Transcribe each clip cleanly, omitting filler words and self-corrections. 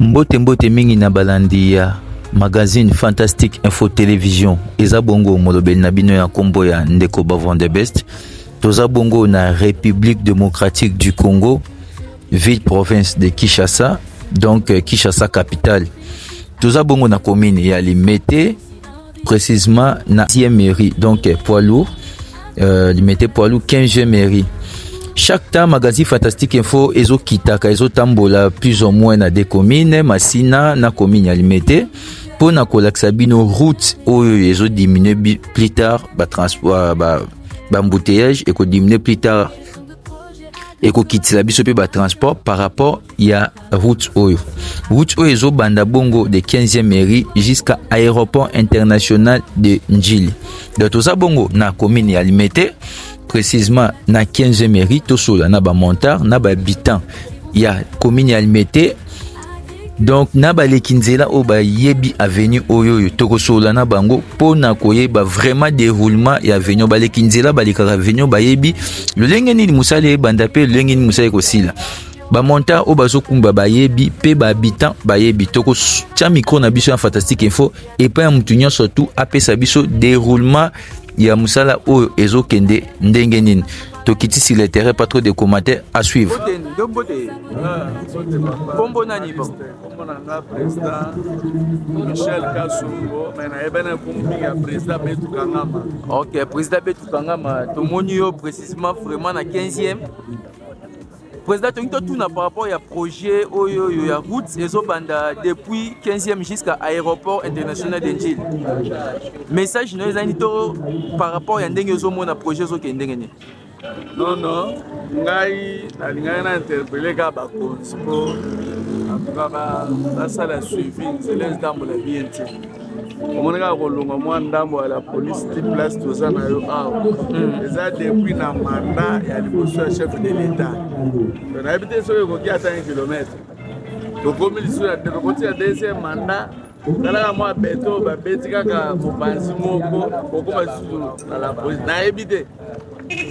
Mbote mbote mingi na balandi ya magazine Fantastique Info Télévision. Eza bongo molobeli na bino ya kombo ya ndeko Bavon the Best. Toza bongo na République démocratique du Congo, ville province de Kinshasa, donc euh, Kinshasa capitale. Toza bongo na commune ya Limete, précisément na 6e mairie, donc euh, poids lourd, euh, Limete poids lourd 15e mairie. Chaque temps magazine Fantastique Info ezokitaka ezotambola plus ou moins na des communes, Masina na commune ya Limete mpo na kolakisa bino route oyo ezodiminue plus tard ba transport ba, ba embouteillage ekodiminue plus tard ekokitisa biso mpe batransport par rapport ya route oyo route oyo ezobanda bongo de 15e mairie jusqu'à aéroport international de njili donc toza bongo na commune ya limete précisément na 15e mairie tosola na bamontard na bahabitant ya commune ya limete donc na baleki nzela oyo bayebi avenue oyo oyo tokosolola na bango mpo na koyeba vraiment déroulement ya avenue baleki nzela balekaka avenue bayebi lolenge nini mosala ebanda mpe lolenge nini mosala ekosila bamonta oyo bazokumba bayebi mpe bahabitant bayebi tokotya micro na biso ya fantastique info epai ya motu nyonso tu apesa biso déroulement ya mosala oyo ezokende ndenge nini tokiti sur le terrain pas trop de commentaires à suivre kombo nani kombo na nga président michel kasongo mais nayebani kombo mingi ya président betu kangama ok président betu kangama tomoni yo précisément vraiment na 15e Président tolingi totuna par rapport ya projet oyo oyo ya route ezobanda depuis 15e jusqu'à aéroport international de Ndjili. Message na yo ezali to par rapport ya ndenge ozomona projet ezokende ndenge nini? Non non, ngai nalingaki na interpelle kaka bakonzi mpo antuka basala suivi nzela ezotambola bien te. Omoni kaka kolongwa mwa ndambo ya la police ti place toza na yo awa hmm. eza depuis na mandat ya liboso ya chef de l'etat nayebi te soki ekoki ata 1 kilomètre tokomi lisusu tokoti ya deuxième mandat talaka mwa beto babeti kaka mopanzi moko okoma lisusu na la police nayebi te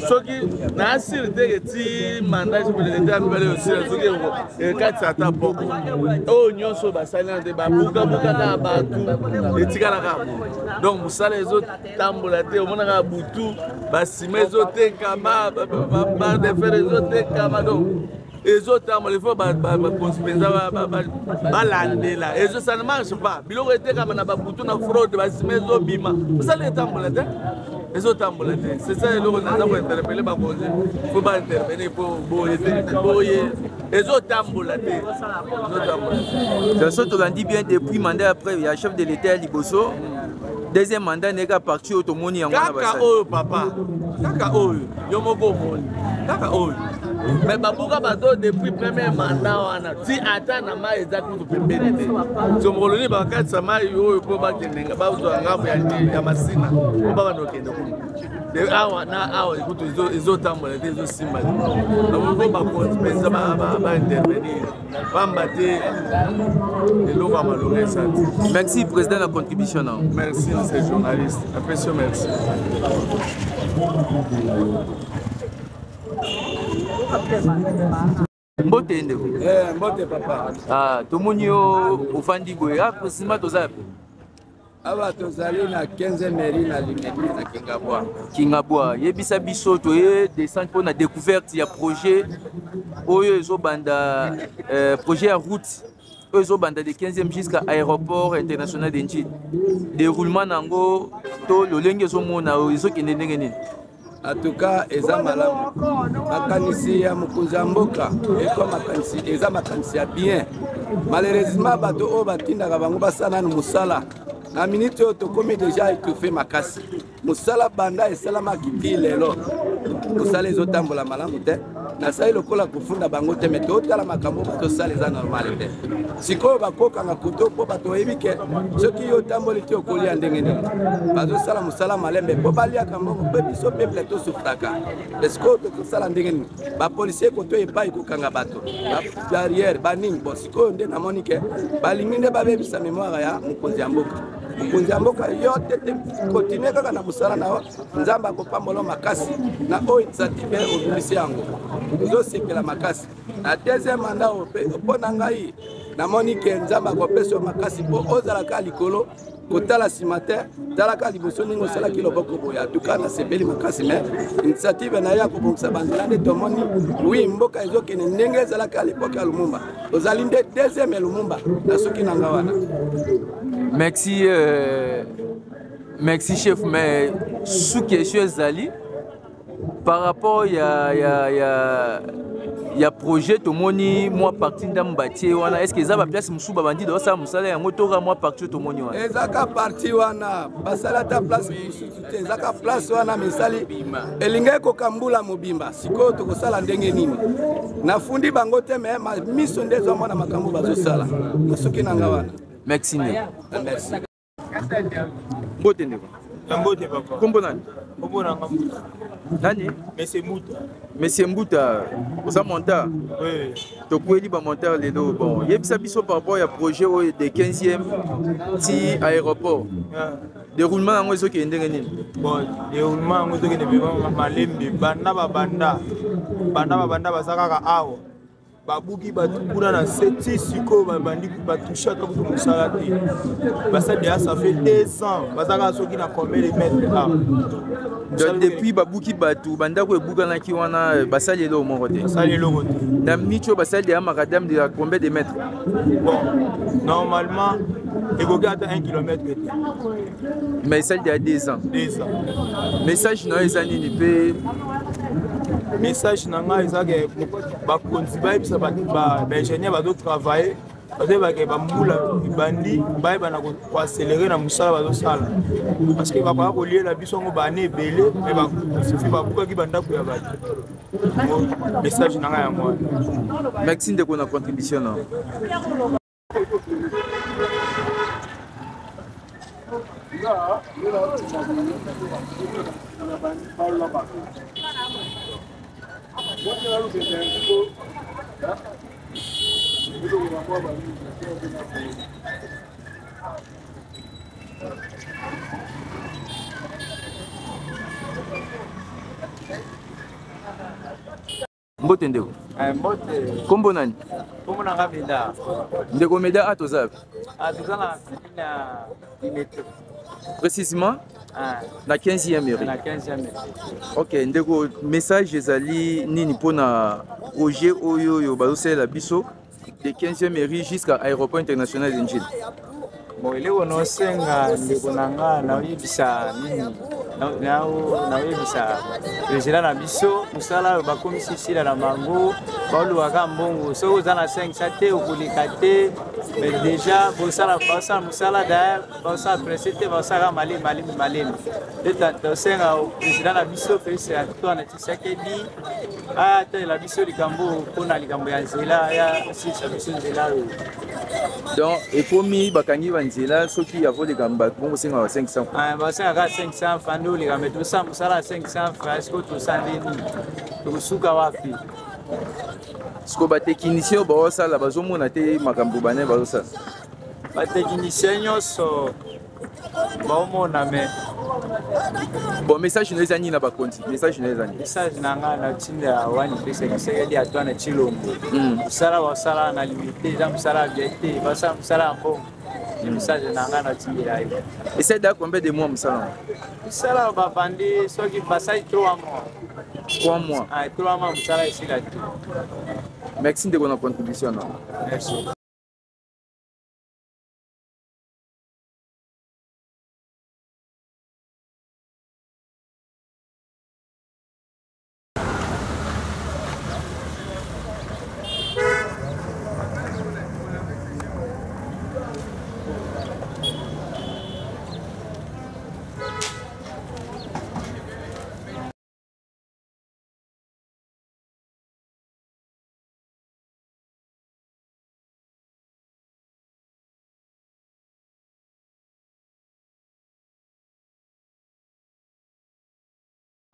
soki nasili te ke ti mandat chef de l'etat mibale osila soki ekatisa ata poko oyo nyonso basali nano te babukabuka kaka bato etikalaka donc mosala ezotambola te omonaka butu basima ezotekama barre de fer ezotekama donc ezotambola il faut bakonzi mpenza balandela ezo ça ne marche pas biloko etekama na babutu na fraude basima ezobima osali etambola te ezotambola te c'est ça eloko naza kointerpele bakonzi fo baintervenir po boye te boye ezotambola te ezotambola te so tolandi bien depuis mandat après ya chef de l'état ya liboso deuxième mandat neka parti oyo tomoni yango kaka oyo papa kaka oyo yo moko omoni kaka oyo me babuka bato depuis premier mandat wana ti ata na mai eza kutu pembeni te so mokolo nini bakatisa mai oyo mpo bakende bazwa ngambo ya masina mpo babanda kokende kuna awa na awa ekutu ezotambola te ezosimba te donc bakonzi mpenza baintervenir pamba te eloko ya malonga eza te merci président na contribution na merci monsieur journaliste apesi yo merci mbote ndeko eh, mbote papa ah, tomoni yo ofandi boye ah, précisément toza Awa tozali na 15 mairie na Limete na Kingabwa. Kingabwa, yebisa biso toye descendre mpo na découverte ya projet oyo ezobanda euh, projet ya route oyo ezobanda de 15e jusqu'à aéroport international de Ndjili. Déroulement na yango to lolenge ezomona ezokende ndenge nini? En tout cas eza malamu makanisi ya mokonzi ya mboka eko makanisi eza makanisi ya bien malheureusement bato oyo batindaka bango basala nanu mosala na minute oyo tokomi deja étouffe makasi mosala banda esalamaki ti lelo mosala ezotambola malamu te nasali lokola kofunda bango te me totala makambo bazosala eza normale te sikoyo bakokanga kuto mpo bato bayebi ke soki yo otamboli te okolia ndenge nini bazosala mosala malembe mpo baliaka mbongo mpe biso peuple tosufraka sikoyo tokosala ndenge nini bapolisier koto epai kokanga bato barrière banini bon sikoyo nde namoni ke balingi nde babebisa memoire ya mokonzi ya mboka mokonzi ya mboka yo te te kontinue kaka na mosala na yo nzambe akopambola makasi na oyo initiative obimisi yango tozosepela makasi na deuxième mandat oyo mpe mpo na ngai Namoni ke Nzambe akopesa yo makasi mpo ozalaka likolo, kotala nsima te, talaka liboso ndenge osalaki loboko boye. Atuka nasepeli makasi, me initiative na ye ya kobongisa banzela nde tomoni wi mboka ezokende ndenge ezalaki ya lepoke ya Lumumba. Ozali nde deuxième ya Lumumba na soki na nga wana. Merci, merci chef, mais sous question ezali par rapport ya projet, tomoni mwa partie ndambo batie wana. Est ce que eza baplace mosusu babandi osala mosala yango, toka mwa partie tomoni wana? Ezaka partie wana, basala ata place mosusu te, ezaka place wana. Misali elingi ekoka mbula mobimba. Sikoyo tokosala ndenge nini? Nafundi bango te, me miso nde ezomona makambo bazosala na soki nanga wana. Merci ndeko. Merci. Mbote ndeko. Mbote papa. Kombo nani? Kombo nanga Mbuta. Nani? Monsieur Mbuta. Monsieur Mbuta, oza monteur? Oui. Tokweli ba monteur lelo. Bon, yebisa biso par rapport ya projet oyo de 15e ti aéroport. Déroulement yango ezokende ndenge nini? Bon, déroulement yango ezokende vraiment malembe. Banda babanda. Banda babanda baza kaka awa. Babuki bato kuna na se ti sikoyo babandi batouche ata kutu mosala te. Basali deja, ça fait 2 ans baza kaka soki na combien de mètre awa. Donc depuis babuki bato, bandako ebukanaki wana, basali eloko moko te. Basali eloko te. Na minute oyo basali deja macadam de combien de mètres? Bon, normalement ekoki ata 1 kilomètre te. Mais esali deja 2 ans. 2 ans. Message na yo eza nini mpe? Message na ngai eza ke bakonzi bayebisa baingénieur bazotravaille, bazoyebake bambula ebandi, bayeba na koaccéléré na mosala bazosala, parce que bakoya koliela biso yango baane ebele, me basufi babukaki bandako ya bato. Message na ngai yango wana. Merci ndeko na contribution na. Mbote ndeko. Mbote. Kombo nani? Kombo na nga Meda. Ndeko Meda, a toza wapi? Ah, toza na commune ya Limete. Précisément? Na 15e mairie. Na 15e mairie. Ok, ndeko, message ezali nini mpona projet oyo oyo bazosalela biso de 15e mairie jusqu'à aéroport international de Ndjili? Bon, eloko nosenga ndeko na nga, naoyebisa nini, naoyebisa président na biso, mosala oyo bakomisi esila na bango, baolukaka mbongo. Soki oza na 500 te, okoleka te. Mais déjà bosala, basala mosala d'ailleurs, basala presse te, basalaka malemi malemi malemi. Nde tosenga président na biso Félix Antoine Tshisekedi atalela biso likambo mpona likambo ya nzela, ya asilisa biso nzela oyo. Donc ekomi bakangi banzela, soki avoleka bato bongo osengaka 500? Ah, basengaka 500 francs nde oleka, me tosala mosala ya 500 francs, sikoyo tosala nde nini? Tokosuka wapi? Sikoyo batechnicien oyo baosala bazomona te makambo bane bazosala? Batechnicien nyonso baomona, me Bon, message no eza nini na bakonzi? Message no eza nini? Message na ngai na ntinda wani Félix Tshisekedi Antoine Tshilombo, mosala basala na limite eza mosala ya bien te, basala mosala ya mbongo. Message na ngai natindela ye. Esali da combien de mois mosala yango? Mosala bavandi soki basali 3 mois. 3 mois. Ah, 3 mois mosala esila te. Merci ndeko na contribution na. Merci.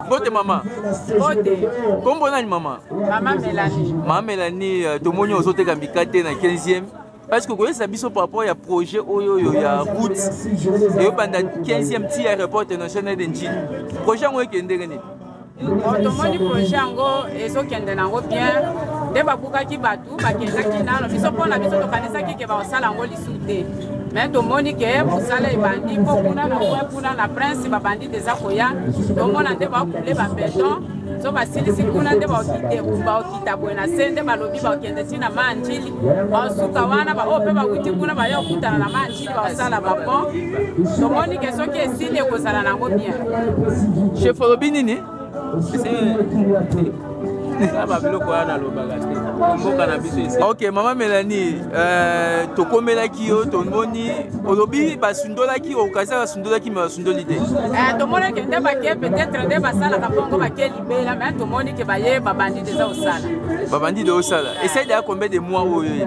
Mbote mama. Mbote. Kombo nani mama? Mama Melanie. Mama Melanie, tomoni ozoteka mikate na 15e. Parce que koyesa biso par rapport ya projet oyo oyo ya route eyobanda 15e ti aéroport international de Ndjili. Projet yango ekende ndenge nini? Bon, tomoni projet yango ezokende nango bien. Nde babukaki bato bakendaki nano biso mpo na biso tokanisaki ke bakosala yango lisusu te me tomoni ke mosala ebandi mpo kuna na kwe kuna na prince babandi deja koya tomona nde bakule babeton so basilisi kuna nde bakokita boye na se nde balobi bakokende ti na manjili basuka wana baoyo mpe bawuti kuna baya kokutana na manjili bakosala bapont tomoni ke soki esili ekozala nango bien chef olobi nini babiloko wana nalobaka te mboka na biso esi ok mama melanie euh, tokomelaki yo tomoni olobi basundolaki okasi basundolaki me basundoli te eh, tomonaki nde bake peut-être nde basalaka bongo bake libela me tomoni ke baye babandi deja kosala babandi de osala esali deya combien de mois oyo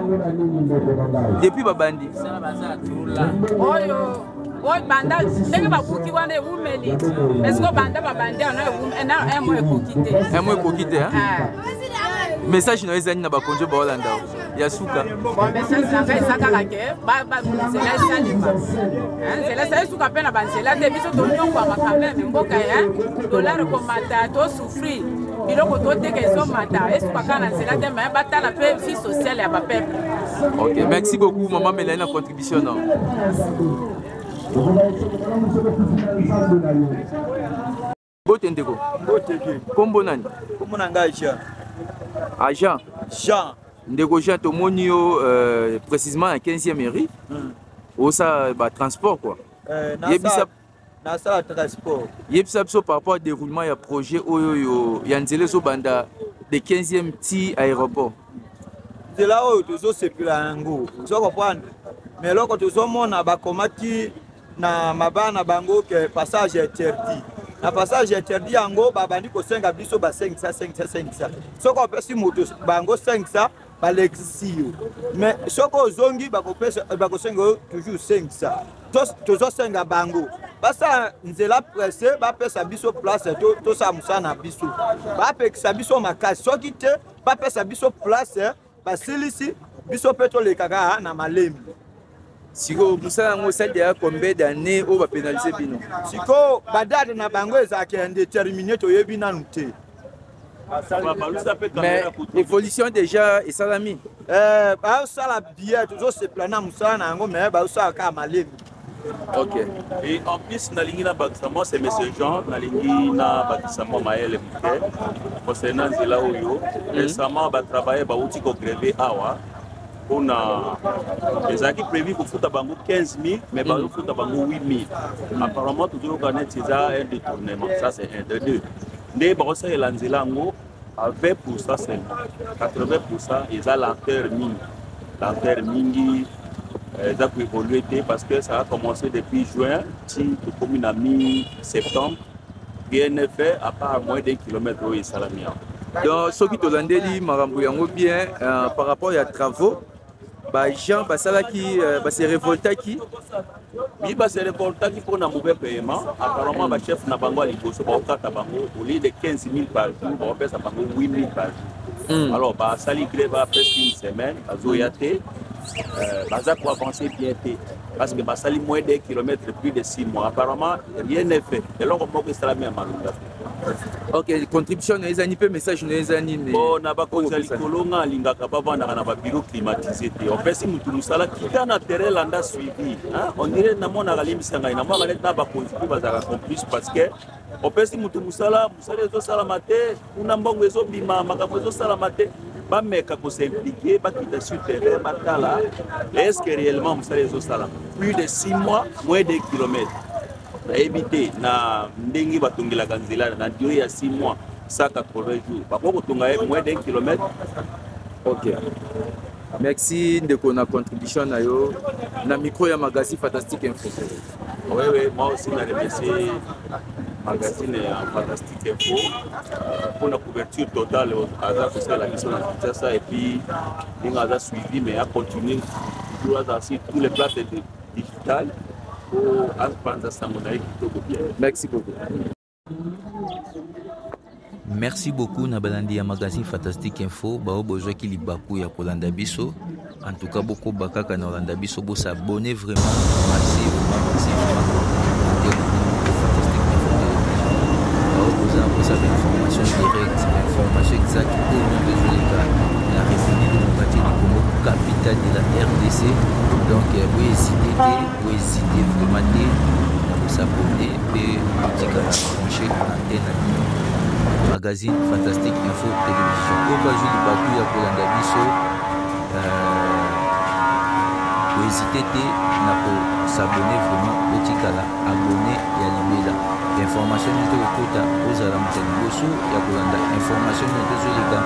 depuis babandi oyo oyo banda ndenge babuki wana ewumeli esiko banda babandi wana un mois ekoki te un mois ekoki te ah. message na yo ezali na bakonzi oyo baolanda ya suka message na ngai eza kaka ke nzela esalema nzela esali suka mpe na banzela te biso tonyokwama quand meme mboka ya dollar komata tosouffrir biloko toteka ezomata esuka kaka na nzela te me batala mpe vie sociale ya bapeuple ok merci beaucoup mama melani na contribution na Mbote ndeko. Mbote te. Kombo nani? Kombo na ngai Jean. Ah Jean. Jean. Ndeko Jean tomoni yo euh, précisément na 15e mairie. Mm. Osala ba transport quoi. Euh, Yebisa nasala transport. Yebisa biso par rapport à déroulement ya projet oyo yo ya nzela ezobanda de 15e ti aéroport. Nzela oyo tozosepela yango. Ozo comprendre? Mais eloko tozomona bakomaki na mabaya na bango ke passage interdit na passage interdit yango babandi kosenga biso ba 500 500 500 soki opesi moto bango 500 balekisi yo mais soki ozongi bakosenga yo toujours 500 tozosenga bango basala nzela presse bapesa biso place tosala mosala na biso bapekisa biso makasi soki te bapesa biso place basilisi biso mpe tolekaka na malemi sikoyo mosala yango osali deja combien d'année oyo bapenalise bino sikoyo badate na bango ezalaka indetermine toyebi nanu te mais évolution déjà esalami eh, bazosala bien tozosepela na mosala na yango mais bazosala kaka malemi Ok. Et en plus, nalingi na bakisa moi c'est monsieur Jean, nalingi na bakisa moi mayele moke concernant nzela oyo. Récemment ba travailler ba uti ko grever awa mpona ezalaki prévu kofuta bango 15 000 mais bazofuta bango 8 000 apparemment tozoyoka neti eza un détournement ça c'est un de deux nde bakosalela nzela yango à 20 pourcent seulement 80 pourcent eza lenteur mingi lenteur mingi euh, eza koévolue te parce que ça a commencé depuis juin ti tokomi na mi septembre rien n'est fait à part moins d'un kilomètre oyo esalami awa donc soki tolandeli makambo yango bien euh, par rapport ya travaux baagent basalaki euh, base révoltaki oui base révoltaki mpo na mauvais paiement apparemment bachef na bango ya liboso baokata bango au lieu de 15 000 par jour baopesa bango 8 000 par jour mm. alors basali grève a presque une semaine bazoya te euh, baza koavance bien te parce que basali moins d'un kilomètre plus de 6 mois apparemment rien n'est fait eloko moko esalami ya malonga te ok contribution na eza nini mpe message na eza nini bon na bakonzi ya likolo nga alingaka bavandaka na babiro climatise te opesi motu mosala kita na terrain landa suivi on dirait namonaka limbisa ngai namonaka neti na bakonzi mpe bazalaka complice parce que opesi motu mosala mosala ezosalama te kuna mbongo ezobima makambo ezosalama te bameka kosimplike bakita sur terrain batala est ce que réellement mosala ezosalama plus de 6 mois moins de kilomètre nayebi te na ndenge batongelaka nzela na durée ya 6 mois 180 jours bakoki kotonga ye moins d'un kilomètre ok merci ndeko na contribution na yo na micro ya magazine fantastique info oui oui moi aussi na remercier magazine ya fantastique info euh, mpo na couverture totale aza kosalela biso na kinshasa et puis ndenge aza suivi mais acontinue toujours aza sur tous les places digital po apanza sango na ye kitoko bien. Merci beaucoup. Merci beaucoup na balandi ya magazine Fantastique Info bao bozwaki libaku ya kolanda biso en tout cas bokoba kaka na kolanda biso bosabonne vraiment massivement massivement na Fantastique Info Télévision bao boza na mposa ba information directe ba information exacte oyo nyonso ezoleka na République démocratique du Congo, capitale de la RDC. Donc bohésite te, bohésite vraiment te na kosabone mpe kotikala branche antenne na bino magazine Fantastique Info Télévision. Oyo bazwi libaku ya kolanda biso, bohésite te na kosabone vraiment, botikala abonné ya libela. Information nyonso tokokota, ozala moto ya liboso ya kolanda information nyonso tozoleka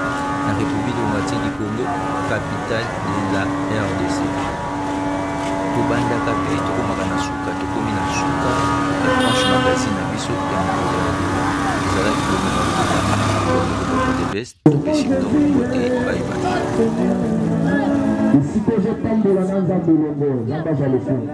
na République démocratique du Congo, capitale de la RDC. Tobandaka mpe tokomaka na suka, tokomi na suka ya tranche magazine na biso ya mokolo ya lelo. Ezalaki bongo na the best, topesi bino mbote, bye bye. Esika ozotambola na Nzambe elongo, Nzambe azwa lokumu.